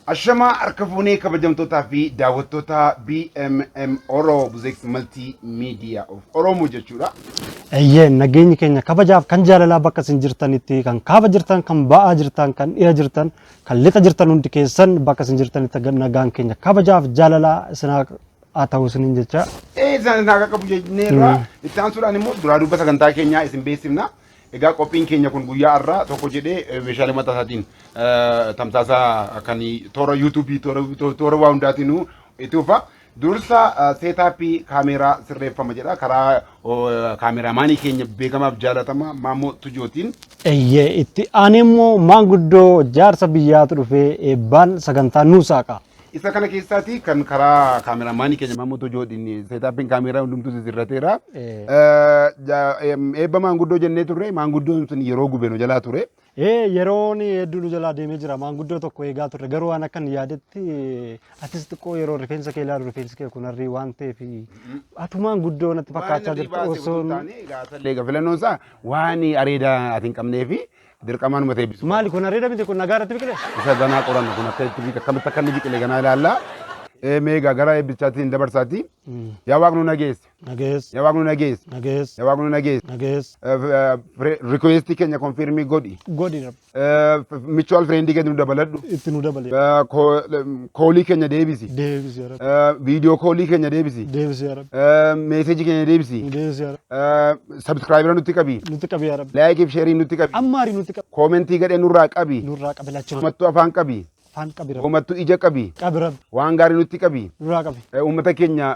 Ashamaa harka fuunee, kabajamtootaa fi daawwattoota BMM Oro, Buzex Multi Media of Oromo jechuudha. Eeyyee, nageenyi keenya kabajaaf kan jaalalaa bakka isin jirtanitti, kan kaaba jirtan, kan ba'aa jirtan, kan dhiha jirtan, kan lixa jirtan, hundi keessan bakka isin jirtanitti nagaan keenya kabajaaf jaalalaa isin haa ta'u isiniin jecha. Ee, isaan nagaa qabu jenneerra. Itti aansuudhaan immoo duraa duuba sagantaa keenyaa isin beeksifna. Egaa qophiin keenya kun guyyaa har'aa tokko jedhee meeshaalee mataa isaatiin tamsaasa kan toora yuutuubii, toora waa hundaatiinuu itti fufa. Dursa setup kaameeraa sirreeffama jedha karaa kaameraamaanii keenya beekamaaf jaalatamaa Maammoo Tujootiin. Eeyyee, itti aanee immoo maanguddoo jaarsa biyyaatu dhufee eebbaan sagantaa nuu saaqa. Isa kana keessaati kan karaa kaameraamaanii keenya Maammoo Tujootiin setupiin kaameeraa hundumtuu sirrateera. Eebba maanguddoo jennee turre, maanguddoon sun yeroo gube nu jalaa ture. Ee, yeroon hedduu nu jalaa deemee jira. Maanguddoo tokko eegaa turre, garuu waan akkan yaadetti atis xiqqoo yeroo rifeensa kee ilaalu rifeensi kee kun harrii waan ta'eef atu maanguddoo natti fakkaachaa jirta osoo. Egaa filannoon isaa waan areeda ati hin qabnee fi dirqamaan uummata eebbisu. Maali kun, areeda miti kun, nagaa irratti biqile? Isa ganaa qoranna, kun akka itti akkamitti akka inni biqile ganaa ilaalla. Mee egaa gara eebbichaatti hin dabarsaati. Yaa Waaqni nu nageesse. Nagees. Yaa Waaqni nu nageesse. Nagees. Yaa Waaqni nu nageesse. Nagees. Requestii keenya confirm godhi. Godhi, Rabbi. Mutual friendii keenya nu dabaladhu. Itti nu dabale. Callii keenya deebisi. Deebisi yaa Rabbi. Video callii keenya deebisi. Deebisi yaa Rabbi. Messageii keenya deebisi. Deebisi yaa Rabbi. Subscribera nutti qabi. Nutti qabi yaa Rabbi. Likeii fi shareii nutti qabi. Ammaarii nutti qabi. Commentii gadhee nurraa qabi. Nurraa qabi lachuu. Uummattuu afaan qabi. Afaan qabi, Rabbi. Uummattuu ija qabi. Qabi, Rabbi. Waan gaarii nutti qabi. Nurraa qabi. Uummata keenya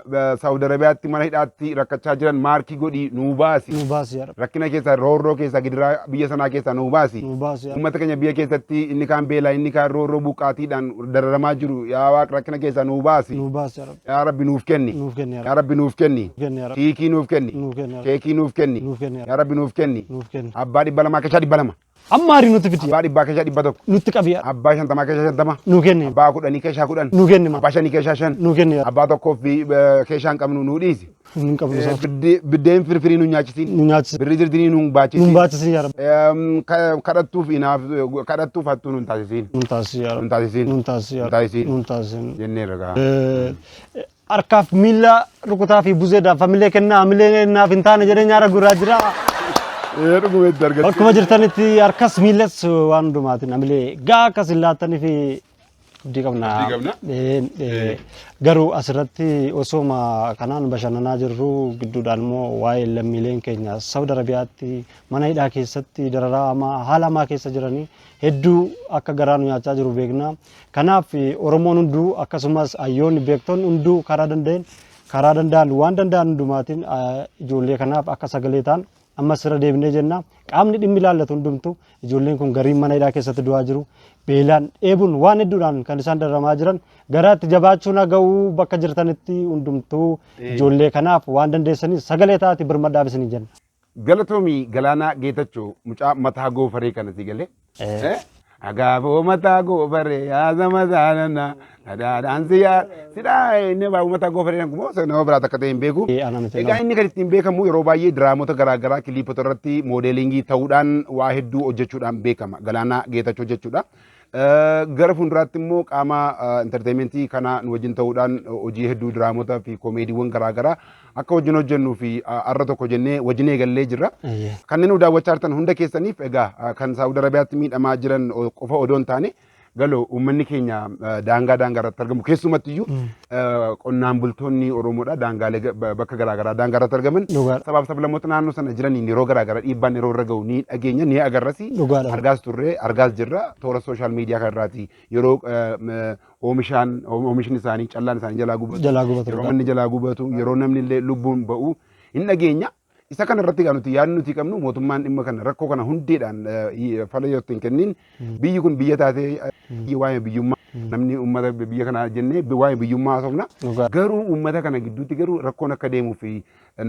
Saawud Arabiyaatti mana hidhaatti rakkachaa jiran maarkii godhi nuu baasi. Nu baasi yaa Rabbi. Rakkina keessaa, roorroo keessaa, gidiraa biyya sanaa keessaa nuu baasi. Nu baasi yaa Rabbi. Uummata keenya biyya keessatti inni kaan beelaa, inni kaan roorroo buqqaatiidhaan dararamaa jiru, yaa Waaq, rakkina keessaa nuu baasi. Nu baasi yaa Rabbi. Yaa Rabbi, nuuf kenni. Nuuf kenni yaa Yaa Rabbi, nuuf kenni. Kenni yaa Rabbi. Keekii nuuf kenni. Nuuf kenni yaa Rabbi. Keekii nuuf kenni. Nuuf kenni yaa Yaa Rabbi, nuuf kenni. Nuuf kenni. Abbaa 200 keessaa 200. Ammaarii nutti fidi. Abbaa 100 keessaa 100. Nutti qabi yaa Rabbi. Abbaa 50 keessaa 50. Nuu kenni. Abbaa 10 keessaa 10. Nuu kenni ma. Abbaa 5 keessaa 5. Nuu kenni yaa Rabbi. Abbaa tokkoo fi keessaa hin qabnu nuu dhiisi. Hin qabnu isaa. Biddeen firfirii nu nyaachisiin. Nu nyaachisi. Birrii dirdirii nu Nu baachisin. baachisin yaa Rabbi. Kadhattuuf inaaf kadhattuuf hattuu nu hin taasisiin. Nu taasisi yaa Nu hin Rabbi. taasisiin. Nu taasisi yaa Nu Rabbi. taasisiin. Nu taasisin. Jenneerra gaa. Harkaaf miila rukutaa fi buzeedhaaf hamilee kennaa, hamilee naaf hin taane jedhee nyaara guuraa jira. Ee, dhuguma itti argatte. Akkuma jirtanitti harkas miilas waan hundumaatiin hamilee gaa akkas hin laattanii fi abdii qabna. Abdii qabna. Garuu asirratti osooma kanaan bashannanaa jirru gidduudhaan immoo waa'ee lammiileen keenya Saudi Arabiyaatti mana hidhaa keessatti dararaa hamaa, haala hamaa keessa jiranii hedduu akka garaa nu nyaachaa jiru beekna. Kanaaf Oromoon hunduu, akkasumas hayyoonni beektonni hunduu karaa danda'een, karaa danda'an, waan danda'an hundumaatiin ijoollee kanaaf akka sagalee ta'an ammas irra deebinee jenna. Qaamni dhimmi ilaallatu hundumtu, ijoolleen kun gariin mana hidhaa keessatti du'aa jiru. Beelaan, dheebuun, waan hedduudhaan kan isaan dararamaa jiran, garaatti jabaachuun haga'uu, bakka jirtanitti hundumtuu ijoollee kanaaf waan dandeessanii sagalee taati birmadhaaf isin jenna. Galatoomii Galaanaa Geetachoo, mucaa mataa goofaree kana si galee. Agaaboo mataa goofaree yaasa mataa nana dhadhaadhaan si yaa sidhaa, inni baay'ee mataa goofaree kun immoo nama biraa takka ta'e hin beeku. Ana miti. Egaa inni kan ittiin beekamu yeroo baay'ee diraamota garaagaraa, kiliipota irratti modelingii ta'uudhaan waa hedduu hojjechuudhaan beekama. Galaanaa Geetachoo jechuudha. Gara fuulduraatti immoo qaama entertainmentii kana nu wajjin ta'uudhaan hojii hedduu, diraamota fi koomeediiwwan garaagaraa akka wajjin hojjennuu fi har'a tokko jennee wajjin eegallee jirra. Kanneen nu daawwachaa jirtan hunda keessaniif egaa kan Saawud Arabiyaatti miidhamaa jiran qofa odoo hin taane, galoo uummanni keenya daangaa daangaa irratti argamu, keessumatti iyyuu qonnaan bultoonni Oromoodha daangaalee bakka garaagaraa daangaa irratti argaman sabaaf sablammoota naannoo sana jiraniin yeroo garaagaraa dhiibbaan yeroo irra ga'u ni dhageenya, ni agarrasi. Argaas turre, argaas jirra. Toora social media kanarraati yeroo oomishaan oomishni isaanii, callaan isaanii jalaa gubatu, Jalaa gubatu, yeroo manni jalaa gubatu, yeroo namni illee lubbuun ba'u hin dhageenya. Isa kana irratti egaa nuti yaadni nuti qabnu, mootummaan dhimma kana, rakkoo kana hundeedhaan fala yoo itti hin kennin, biyyi kun biyya taatee waa'ee biyyummaa namni uummata biyya kanaa jennee waa'ee biyyummaa haasofna. Garuu uummata kana gidduutti garuu rakkoon akka deemuu fi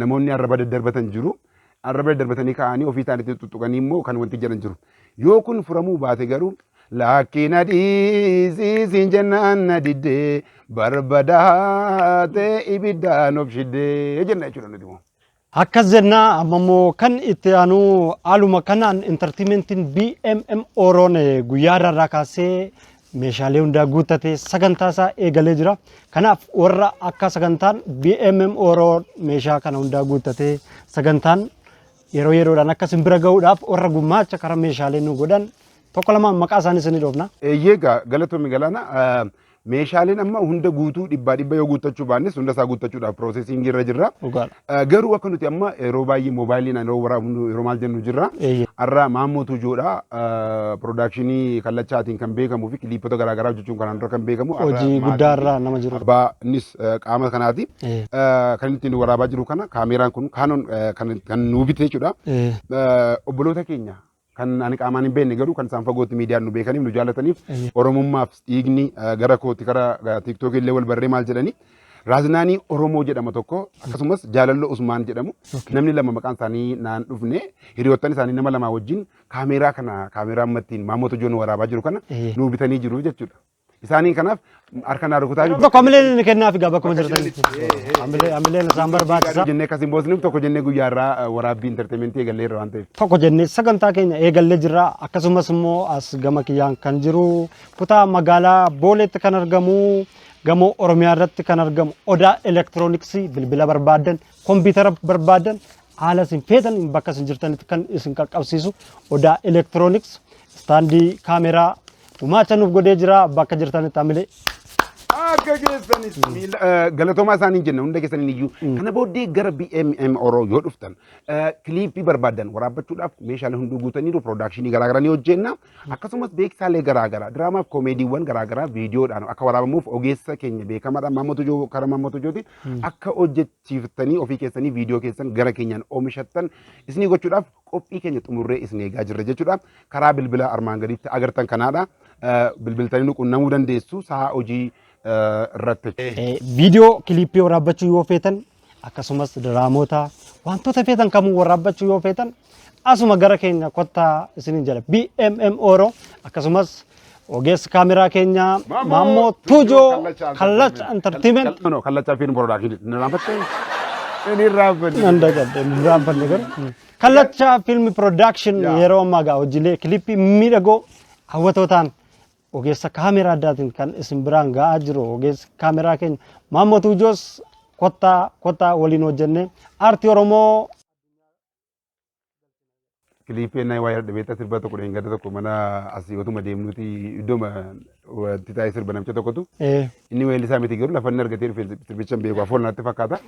namoonni arraba daddarbatan jiru. Arraba daddarbatanii ka'anii ofii isaaniitti tuttuqanii immoo kan wanti jedhan jiru. Yoo kun furamuu baate garuu, lakkii na dhiisii siin jennaan na diddee, barbadaatee ibiddaan of shiddee jenna jechuudha nuti immoo. Akkas jennaa. Amma immoo kan itti aanu, haaluma kanaan entertainmentiin BMM Oroon guyyaa irraa kaasee Meeshaalee hundaa guuttatee sagantaa isaa eegalee jira. Kanaaf warra akka sagantaan BMM Oro meeshaa kana hundaa guuttatee sagantaan yeroo yeroodhaan akka isin bira gahuudhaaf warra gumaacha karaa meeshaalee nu godhan tokko lamaan maqaa isaanii isinii dhoofna. Eeyyee, egaa galatoomi Galaana. Meeshaaleen amma hunda guutuu dhibbaa dhibba yoo guuttachuu baannes, hunda isaa guuttachuudhaaf processingii irra jirra. Garuu akka nuti amma yeroo baay'ee moobaayiliin yeroo waraabnu, yeroo maal jennu jirra. Har'a Maammoo Tujuudha, productionii Kallachaatiin kan beekamuu fi kiliipota garaagaraa hojjechuun kanaan dura kan beekamu. Har'a Hojii maatii guddaa irraa nama jiru. Abbaa innis qaama kanaati. Kan ittiin waraabaa jiru kana kaameeraan kun Canon kan nuu bite jechuudha. Obboloota keenya kan ani qaamaan hin beekne, garuu kan isaan fagootti miidiyaan nu beekaniif nu jaallataniif, Oromummaaf dhiigni gara kooti, gara TikTokii illee wal barree maal jedhanii, Raaznaanii Oromoo jedhama tokko, akkasumas Jaalalloo Usmaan jedhamu, namni lama maqaan isaanii naan dhufne, hiriyoottan isaanii nama lama wajjin kaameeraa kana, kaameeraa ammattiin Maammoo Tujoon waraabaa jiru kana nuu bitanii jiru jechuudha. Isaanii kanaaf harka naa rukutaa. Tokko hamileen ni kennaaf egaa bakkuma jirtanitti. Hamileen isaan barbaachisa. Jennee akkas hin boosniif, tokko jennee guyyaa irraa waraabbii entertainmentii eegalleerra waan ta'eef. Tokko jennee sagantaa keenya eegallee jirra. Akkasumas immoo as gama kiyyaan kan jiru kutaa magaalaa Booleetti kan argamu, gamoo Oromiyaa irratti kan argamu Odaa Elektirooniksii, bilbila barbaadan, kompiitara barbaadan, haala isin feetan bakka isin jirtanitti kan isin qaqqabsiisu Odaa Elektirooniks istaandii kaameraa gumaacha nuuf godhee jira. Bakka jirtanitti hamilee. Akka keessanis miila galatoomaa isaaniin jenna hunda keessaniin iyyuu. Kana booddee gara BMM Oro yoo dhuftan, kiliippii barbaadan waraabbachuudhaaf meeshaalee hunduu guutaniiru, productionii garaagaraa ni hojjenna. Akkasumas beeksisaalee garaagaraa, diraamaaf koomeediiwwan garaagaraa viidiyoodhaan akka waraabamuuf ogeessa keenya beekamaadha Maammoo Tujoo, karaa Maammoo Tujooti akka hojjechiiftanii ofii keessanii viidiyoo keessan gara keenyaan oomishattan isinii gochuudhaaf qophii keenya xumurree isin eegaa jirra jechuudha. Karaa bilbila armaan gaditti agartan kanaadha. Bilbiltanii nu qunnamuu dandeessu sa'a hojii irratti. Viidiyoo kiliippii waraabbachuu yoo feetan, akkasumas diraamoota, wantoota feetan kamuu waraabbachuu yoo feetan, asuma gara keenya kottaa isiniin jedha BMM Oro. Akkasumas ogeessi kaameraa keenya Maammoo Tuujoo, Kallacha Entertainment. No, Kallacha Film Production. Inni raanfattee? Inni raanfanne. Nan dagadhe, hin raanfanne garuu. Kallacha Film Production yeroo ammaa gaa hojiilee kilippii miidhagoo hawwatoo ta'an ogeessa kaameraa addaatiin kan isin biraan ga'aa jiru ogeessi kaameraa keenya Maammoo Tuujoos, kottaa kottaa waliin hojjennee aartii Oromoo Kiliippii ennaa waa yaadde beektaa, sirba tokko dheengadda tokko mana asii otuma deemnuti iddoo wanti taa'ee sirba namicha tokkotu inni weellisaa miti, garuu lafa inni argatee dhufe sirbicha hin beeku, afoon natti fakkaata.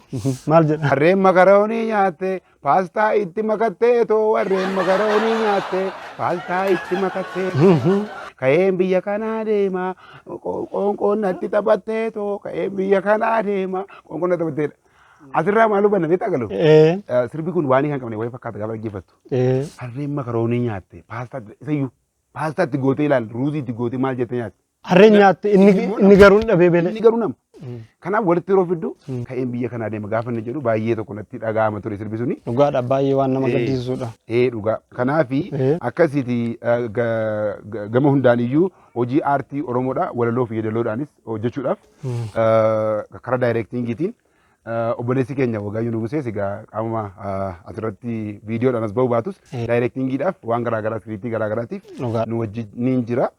Maal jedha? Harreen makaroonii nyaatte paastaa itti makattee too, warreen makaroonii nyaatte paastaa itti makattee, ka'een biyya kanaa deema qoonqoon natti taphattee too, ka'een biyya kanaa deema qoonqoon natti taphatteedha. Asirraa maal hubanna beektaa galu? Sirbi kun waan kan qabne wayii fakkaata gaafa dhaggeeffattu. Harreen makaroonii nyaatte paastaa, isayyuu paastaa itti gootee ilaali, ruuzii itti gootee maal jettee nyaatte. Harreen nyaatte, inni garuu hin dhabee beele. Inni garuu nama. Kanaaf walitti yeroo fiddu, ka'een biyya kanaa deema gaafa inni jedhu baay'ee tokko natti dhaga'ama ture sirbi suni. Dhugaadha, baay'ee waan nama gaddisiisudha. Ee, dhugaa. Kanaafi akkasiiti gama hundaan iyyuu hojii aartii Oromoodha walaloo fi yeedaloodhaanis hojjechuudhaaf karaa directingiitiin obboleessi keenya Wagaayyuu Nugusees egaa qaama asirratti viidiyoodhaan as ba'uu baatus, directingiidhaaf waan garaagaraa, scriptii garaagaraatiif nu wajjiniin jira.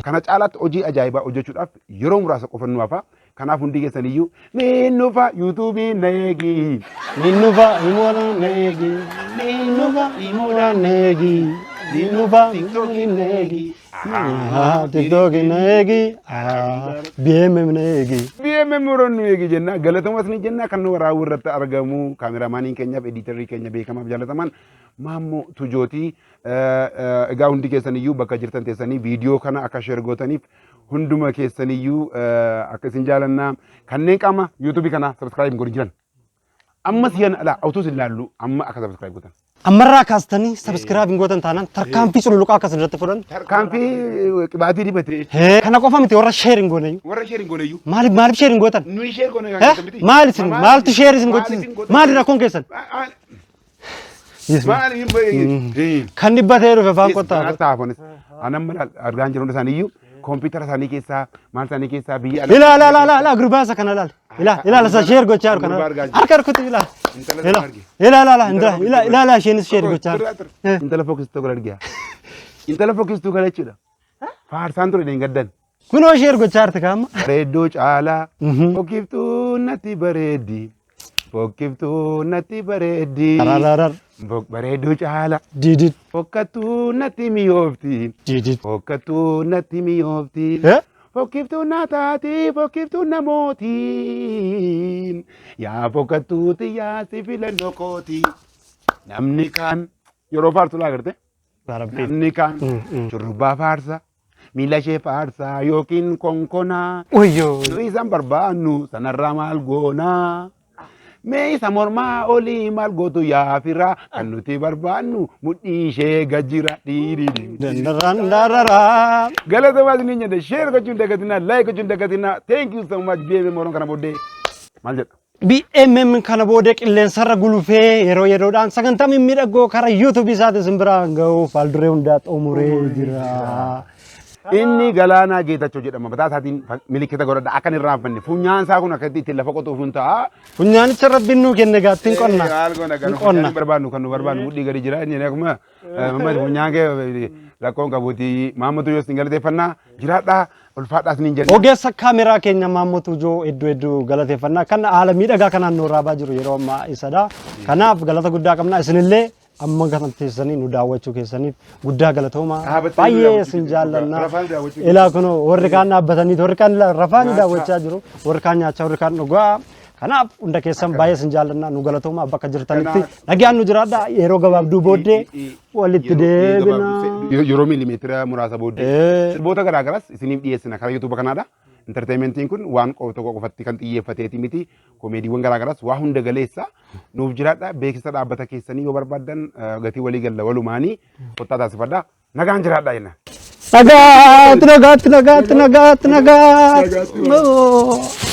Kana caalaatti hojii ajaa'ibaa hojjechuudhaaf yeroo muraasa qofa nu hafa. Kanaaf hundi keessan iyyuu niin nufa YouTubeii na eegi. Ninnufa himoona neegi. Ninnufa himoona neegi. Ninnufa himoona neegi. TikTok na eegi. BMM na eegi. BMM Oromoo nu eegi jenna. Galatomas ni jenna, kan nu waraabuu irratti argamu kaameraamaaniin keenyaaf editorrii keenya beekamaaf jaalatamaan Maammoo Tujootii. Egaa hundi keessan iyyuu bakka jirtan teessanii viidiyoo kana akka share gootaniif hunduma keessan iyyuu akka isin jaalannaa, kanneen qaama YouTubeii kana subscribe hin godhin jiran. Amma siyan alaa utuu isin laallu amma akka subscribe gootan. Ammarraa kaastanii subscribe hin gootan taanaan tarkaanfii cululuqaa akkas irratti fudhan. Tarkaanfii qibaatii dibatee. Kana qofa miti, warra share hin gooneyyuu. Warra share hin gooneyyuu. Maaliif maaliif share hin gootan? Nuyi share goone kan Eh? keessan miti. Maal isin maaltu share isin gochisiisa? Maali rakkoon keessan? Maali hin Kan dhibbatee dhufe faan kottaa. Taafonis. Anan mala argaan jiru, hunda isaanii iyyuu koompitara isaanii keessaa maal isaanii keessaa biyya Ilaa, ilaa, ilaa, ilaa, gurbaa isa kana ilaali. Ilaa, ilaa, isa share gochaa jiru kana. Gurbaa argaa jiru. Harka harkutti ilaa. Intala Ilaa sana arge. ilaa ilaa ilaa ilaa ilaa ilaa, isheenis share gochaa jiru. Intala fokkistuu kana argaa. Intala fokkistuu kana jechuudha. Faarsaan ture deeggaddan. Kunoo share gochaa jirti kaama. Bareedduu caalaa fokkiftuu natti bareeddi. Fokkiftuu natti bareeddi. Ararar. Bareedduu caalaa Didid. fokkattuu natti mi'oofti. Didid. Fokkattuu natti mi'oofti. Eh? Fokkiftuu na taati, fokkiftuu na mooti. Yaa fokkattuuti yaa si filannoo kooti. Namni kaan yeroo faarsu laa garte. Rabbi. Namni kaan shurrubbaa faarsa, miila ishee faarsa yookiin konkonaa. Wayyoo. Nu isan barbaannu sanarraa maal goonaa? Mee isa mormaa olii maal gootu yaa firaa? Kan nuti barbaannu mudhii ishee gajjira dhiiriidhi. Dandaraan dararaa. Galatomaa isiniin jedhe, share gochuun dagatinaa, like gochuun dagatinaa. Thank you so much. BMM Oromoo kana booddee maal jedha? BMM kana booda qilleensarra gulufee yeroo yeroodhaan sagantaa mimmiidhagoo karaa YouTube isaatiin isin biraan gahuuf haalduree hundaa xumuree jira. Inni Galaanaa Geetachoo jedhama. Mataa isaatiin milikkita godhadha. Akka hin irraanfanne. Funyaan isaa kun akkatti ittiin lafa qotuuf hin ta'a. Funyaanicha Rabbiin nuu kenne gaattiin qonna. Maal goona kan Hin qonna. funyaan barbaannu, kan nu barbaannu mudhii gadi jira. Inni akkuma mamma funyaan kee rakkoon qabuuti. Maammatu yoo isin galateeffannaa, jiraadhaa, ulfaadhaa isiniin jenna. Ogeessa kaameraa keenya Maammotu Joo hedduu hedduu galateeffannaa, kan haala miidhagaa kanaan nu raabaa jiru yeroo ammaa isadha. Kanaaf galata guddaa qabna. Isinillee amma kana teessanii nu daawwachuu keessaniif guddaa galatooma. Dhaabattanii nu Baay'ee daawwachuu isin keessaniif jaallanna. rafaan daawwachuu. Ilaa kunoo warri kaan dhaabbatanii, warri kaan rafaan Nyaachaa. daawwachaa jiru, warri kaan nyaachaa, warri kaan dhugaa. Kanaaf hunda keessan baay'ee isin jaallanna, nu galatooma. Bakka jirtanitti nagaan nu jiraadha. Yeroo gabaabduu booddee walitti deebina. Yeroo miilimeetira muraasa booddee sirboota garaagaraas isiniif dhiyeessina karaa YouTube kanaadha. Entertainmentiin kun waan tokko qofatti kan xiyyeeffateeti miti. Komeediiwwan garaagaraas waa hunda galeessa. Nuuf jiraadha. Beeksisa dhaabbata keessanii yoo barbaaddan gatii walii galla walumaanii kottaa taasifadha. Nagaan jiraadha jenna. Nagaatti, nagaatti, nagaatti, nagaatti, nagaatti.